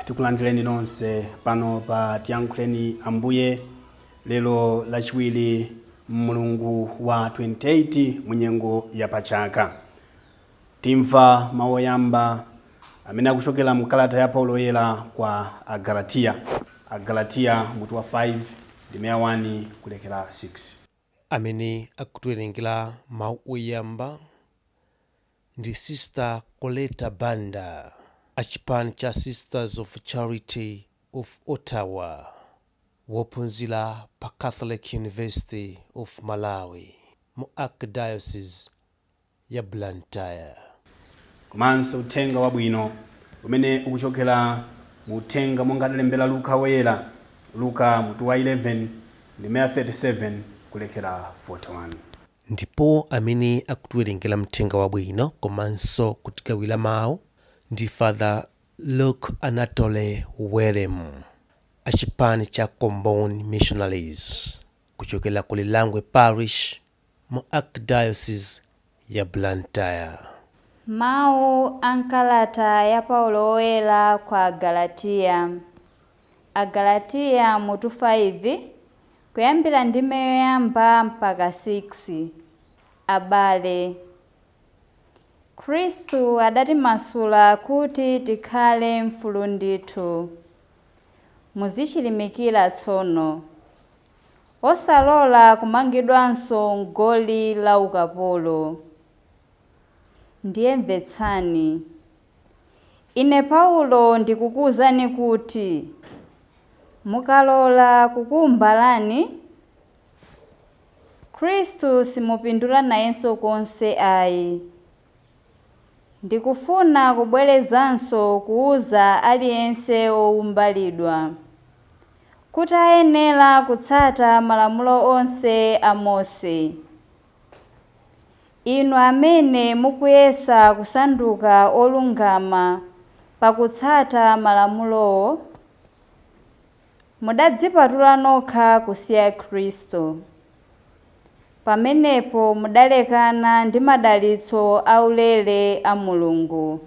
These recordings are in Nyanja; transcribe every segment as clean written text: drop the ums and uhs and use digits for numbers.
Tikulandireni nonse pano pa Tiyankhuleni Ambuye lero Lachiwiri, mulungu wa 28 munyengo ya pachaka. Timva mawu oyamba amene akuchokera mkalata ya Paulo Woyera kwa Agalatiya, Agalatiya mutu wa 5 ndime ya 1 kulekera 6. Amene akutiwerengera mawu oyamba ndi Sister Coletta Banda, achipani cha Sisters of Charity of Ottawa, wophunzira pa Catholic University of Malawi mu Archdiocese ya Blantyre. Komanso uthenga wabwino umene ukuchokera mu uthenga monga adalembera Luka Woyera, Luka mutu wa 11 ndime ya 37 kulekera 41. Ndipo amene akutiwerengera mthenga wabwino komanso kutigawira mawu ndi Father Luke Anatole Werem, achipani cha Comboni Missionaries, kuchokera ku Lilangwe Parish mu Archdiocese ya Blantyre. Mawu a mkalata ya Paulo Woyera kwa Agalatiya. Agalatiya mutu 5, kuyambira ndime yoyamba mpaka 6. Abale, Khristu adatimasula kuti tikhale mfulu ndithu. Muzichilimikira tsono, osalola kumangidwanso m'goli la ukapolo. Ndiye mvetsani. Ine Paulo ndikukuwuzani kuti mukalola kukuwumbalani, Khristu simupindula nayenso konse ayi. Ndikufuna kubwerezanso kuwuza aliyense wowumbalidwa kuti ayenera kutsata malamulo onse a Mose. Inu amene mukuyesa kusanduka olungama pakutsata malamulowo, mudadzipatula nokha kusiya Khristu. Pamenepo mudalekana ndi madalitso aulere a Mulungu.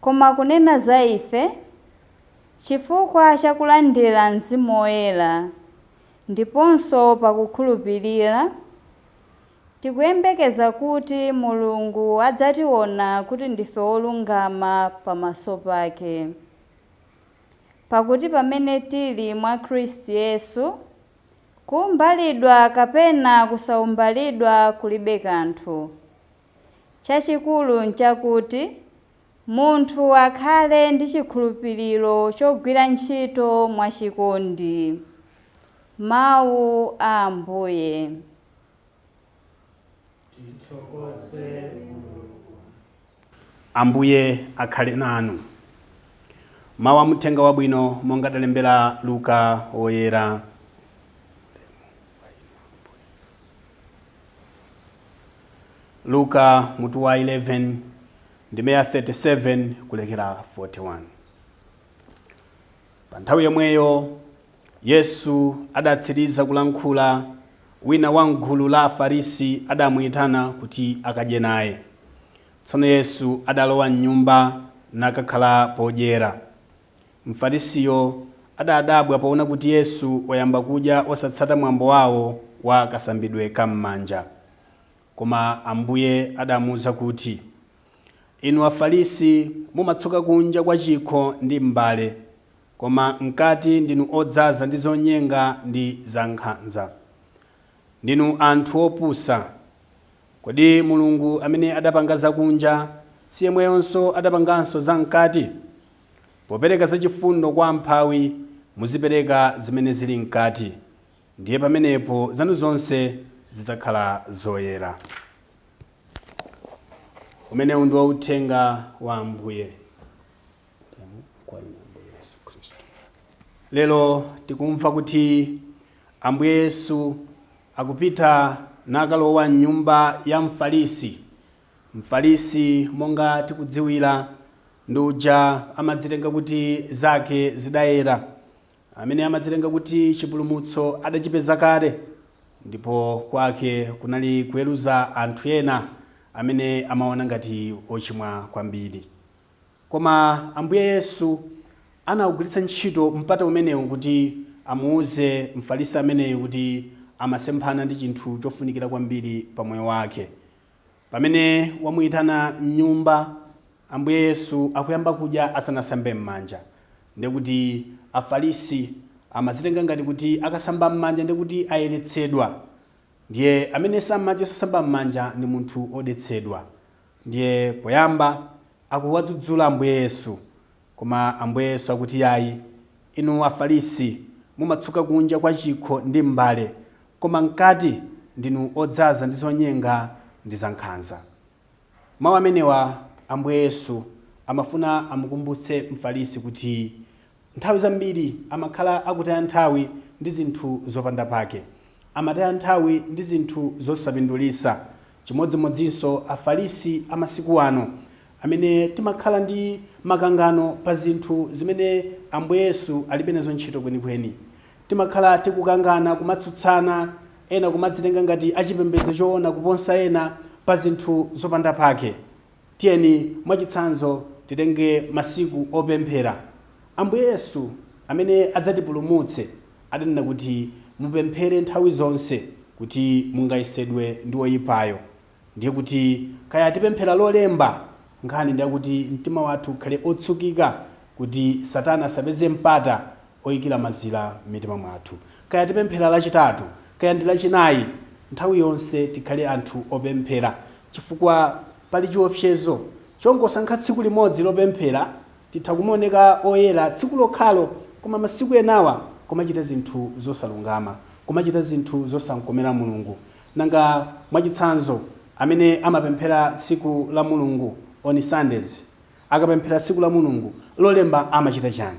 Koma kunena za ife, chifukwa cha kulandira Mzimu Woyera ndiponso pakukhulupirira, tikuyembekeza kuti Mulungu adzationa kuti ndife olungama pamaso pake. Pakuti pamene tili mwa Khristu Yesu, kuwumbalidwa kapena kusawumbalidwa kulibe kanthu. Chachikulu nchakuti munthu akhale ndi chikhulupiriro chogwira ntchito mwachikondi. Mawu a Ambuye. Ambuye akhale nanu. Mawu amuthenga wabwino monga adalembera Luka Woyera. Luka mutu wa 11 ndime ya 37 kulekera 41. Pa nthawi yomweyo Yesu adatsiriza kulankhula, wina wa mgulu la Afarisi adamuyitana kuti akadye naye. Tsono Yesu adalowa mnyumba nakakhala podyera. Mfarisiyo adadabwa poona kuti Yesu wayamba kudya osatsata mwambo wawo wa kasambidwe kam'manja. Koma Ambuye adamuwuza kuti, "Inu Afarisi mumatsuka kunja kwa chikho ndi mbale, koma mkati ndinu odzaza ndi zonyenga ndi zankhanza. Ndinu anthu opusa. Kodi Mulungu amene adapanga zakunja si yemweyonso adapanganso zamkati? Popereka zachifundo kwa amphawi, muzipereka zimene zili mkati, ndiye pamenepo zanu zonse zidzakhala zoyera." Umenewu ndiwo uthenga wa Ambuye. Kwa inu Ambuye Yesu Khristu. Lero tikumva kuti Ambuye Yesu akupita nakalowa mnyumba ya Mfarisi. Mfarisi, monga tikudziwira, ndi uja amadzitenga kuti zake zidayera, amene amadzitenga kuti chipulumutso adachipeza kale, ndipo kwake kunali kuweruza anthu ena amene amaona ngati ochimwa kwambiri. Koma Ambuye Yesu anawugwiritsa ntchito mpata umenewu kuti amuuze Mfarisi ameneyu kuti amasemphana ndi chinthu chofunikira kwambiri pa moyo wake. Pamene wamuyitana mnyumba, Ambuye Yesu akuyamba kudya asanasambe m'manja. Ndekuti Afarisi amazitenga ngati kuti akasamba m'manja ndekuti ayeretsedwa. Ndiye amene samadya osasamba m'manja ndi munthu odetsedwa. Ndiye poyamba akuwadzudzula Ambuye Yesu, koma Ambuye Yesu akuti yayi, inu Afarisi mumatsuka kunja kwa chikho ndi mbale, koma mkati ndinu odzaza ndi zonyenga ndi zankhanza. Mawu amenewa Ambuye Yesu amafuna amukumbutse Mfarisi kuti nthawi zambiri amakhala akutaya nthawi ndi zinthu zopanda pake, amataya nthawi ndi zinthu zosapindulitsa. Chimodzimodzinso Afarisi amasiku ano amene timakhala ndi makangano pa zinthu zimene Ambuye Yesu alibe nazo ntchito kwenikweni. Timakhala tikukangana, kumatsutsana, ena kumadzitenga ngati achipembedzo choona kuposa ena pa zinthu zopanda pake. Tiyeni mwachitsanzo titenge masiku opemphera. Ambuye Yesu amene adzatipulumutse adanena kuti mupemphere nthawi zonse kuti mungayesedwe ndi woyipayo. Ndiye kuti kaya tipemphera Lolemba, nkhani ndiyakuti mtima wathu ukhale otsukika kuti Satana asapeze mpata oyikira mazira m'mitima mwathu. Kaya tipemphera Lachitatu, kaya ndi Lachinayi, nthawi yonse tikhale anthu opemphera, chifukwa pali chiopsezo chongosankha tsiku limodzi lopemphera. Titha kumaoneka oyera tsiku lokhalo, koma masiku enawa kumachita zinthu zosalungama, kumachita zinthu zosamkomera Mulungu. Nanga mwachitsanzo amene amapemphera tsiku la Mulungu on Sundays, akapemphera tsiku la Mulungu, Lolemba amachita chani?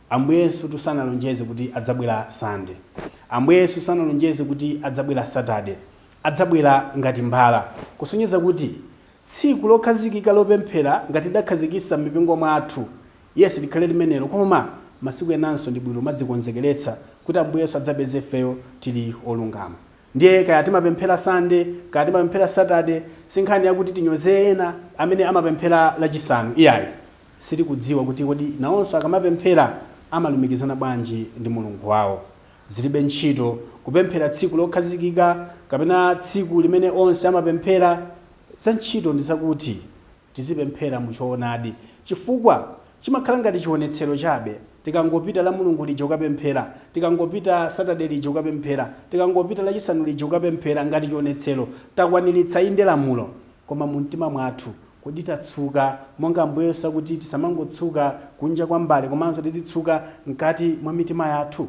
Ambuye Yesu sanalonjeze kuti adzabwera Sunday. Ambuye Yesu sanalonjeze kuti adzabwera Saturday. Adzabwera ngati mbala, kusonyeza kuti tsiku lokhazikika lopemphera ngati lidakhazikitsa m'mipingo mwathu, yes, likhale limenelo, koma masiku enanso ndi bwino madzikonzekeretsa kuti Ambuye Yesu adzapeze ifeyo tili olungama. Ndiye kaya timapemphera Sunday, kaya timapemphera Saturday, si nkhani yakuti tinyoze ena amene amapemphera Lachisanu, iyayi. Sitikudziwa kuti kodi nawonso akamapemphera amalumikizana bwanji ndi Mulungu wawo. Zilibe ntchito kupemphera tsiku lokhazikika kapena tsiku limene onse amapemphera. Za ntchito ndi zakuti tizipemphera muchoonadi, chifukwa chimakhala ngati chionetsero chabe tikangopita la Mulungu lija kukapemphera, tikangopita Saturday lija kukapemphera, tikangopita Lachisanu lija kukapemphera ngati chionetsero. Takwaniritsa inde lamulo, koma mu mtima mwathu kodi tatsuka monga Ambuye Yesu akuti tisamangotsuka kunja kwa mbale, komanso tizitsuka mkati mwa mitima yathu?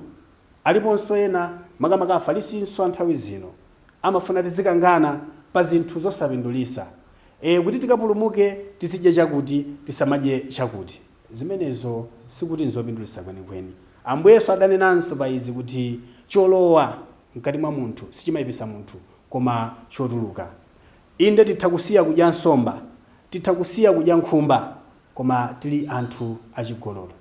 Aliponso ena, makamaka Afarisinso a nthawi zino, amafuna tizikangana pa zinthu zosapindulitsa, kuti tikapulumuke tizidya chakuti, tisamadye chakuti. Zimenezo sikuti nzopindulitsa kwenikweni. Ambuye Yesu adanenanso pa izi kuti cholowa mkati mwa munthu sichimayipisa munthu, koma chotuluka. Inde titha kusiya kudya nsomba, titha kusiya kudya nkhumba, koma tili anthu achigololo.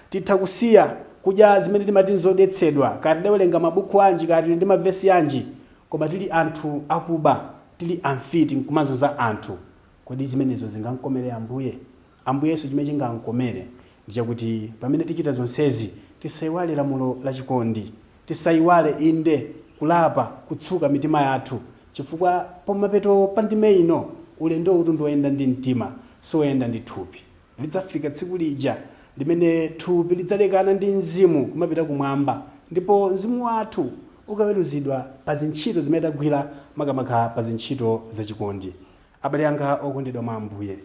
Titha kusiya kudya zimene timati nzodetsedwa, kaya tidawerenga mabuku anji, kaya tili ndi mavesi anji, koma tili anthu akuba, tili amfiti nkumazunza anthu. Kodi zimenezo zingamkomere Ambuye? Ambuye Yesu chimene chingamkomere ndi chakuti pamene tichita zonsezi tisayiwale lamulo la chikondi, tisayiwale inde kulapa, kutsuka mitima yathu, chifukwa pamapeto pa ndime ino ulendo utu ndi woyenda ndi mtima, soyenda ndi thupi. Lidzafika tsiku lija limene thupi lidzalekana ndi mzimu kumapita kumwamba, ndipo mzimu wathu ukaweruzidwa pa zintchito zimene tagwira, makamaka pa zintchito zachikondi. Abale anga okondedwa mwa Ambuye,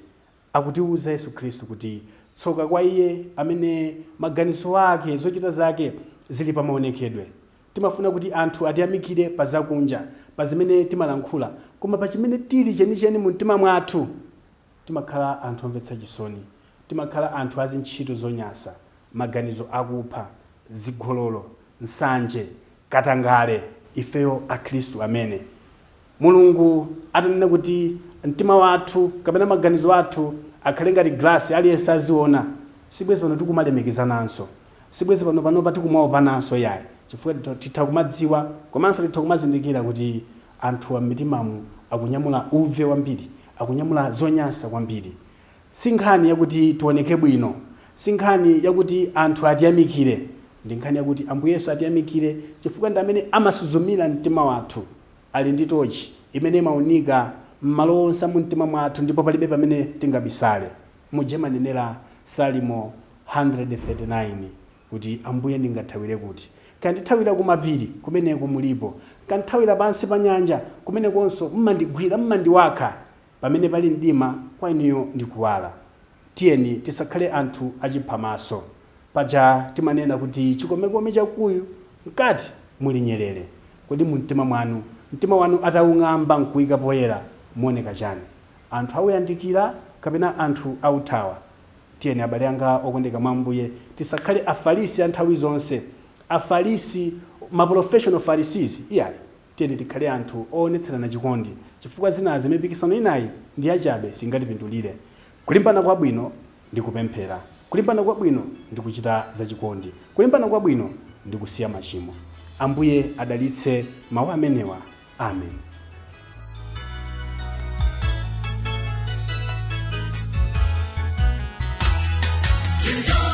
akutiwuza Yesu Khristu kuti tsoka kwa iye amene maganizo ake, zochita zake zili pa maonekedwe. Timafuna kuti anthu atiyamikire pa zakunja, pa zimene timalankhula, koma pa chimene tili chenicheni mu mtima mwathu timakhala anthu omvetsa chisoni, timakhala anthu azintchito zonyasa, maganizo akupha, zigololo, nsanje, katangale. Ifeyo Akhristu amene Mulungu atanena kuti mtima wathu kapena maganizo athu akhale ngati glasi, aliyense aziona, sibwezi pano tikumalemekezananso, sibwezi pano panopa tikumaopananso, yayi, chifukwa titha kumadziwa komanso titha kumazindikira kuti anthu a m'mitimamu akunyamula uve wambiri, akunyamula zonyansa kwambiri. Si nkhani yakuti tioneke bwino, si nkhani yakuti anthu atiyamikire, ndi nkhani yakuti Ambuye Yesu atiyamikire, chifukwa ndi amene amasuzumira mtima wathu. Ali ndi tochi imene imaunika m'malo onse mu mtima mwathu, ndipo palibe pamene tingabisale. Muja imanenera Salimo 139 kuti, "Ambuye, ndingathawire kuti? Kandithawira kumapiri, kumeneko mulipo. Kandithawira pansi pa nyanja, kumenekonso mmandigwira, mmandiwakha. Pamene pali mdima, kwa inuyo ndikuwala." Tiyeni tisakhale anthu achiphamaso. Paja timanena kuti chikomekome chakuyu mkati muli nyerere. Kodi mu mtima mwanu, mtima wanu atawung'amba nkuyika poyera, muoneka chani? Anthu awuyandikira kapena anthu awuthawa? Tiyeni, abale anga okondeka mwa Ambuye, tisakhale Afarisi a nthawi zonse, Afarisi, ma professional Pharisees, iyayi. Tiyeni tikhale anthu oonetserana chikondi, chifukwa zinazi, mipikisano inayi ndi yachabe, singatipindulire. Kulimbana kwabwino ndi kupemphera, kulimbana kwabwino ndi kuchita zachikondi, kulimbana kwabwino ndi kusiya machimo. Ambuye adalitse mawu amenewa. Amen. Do you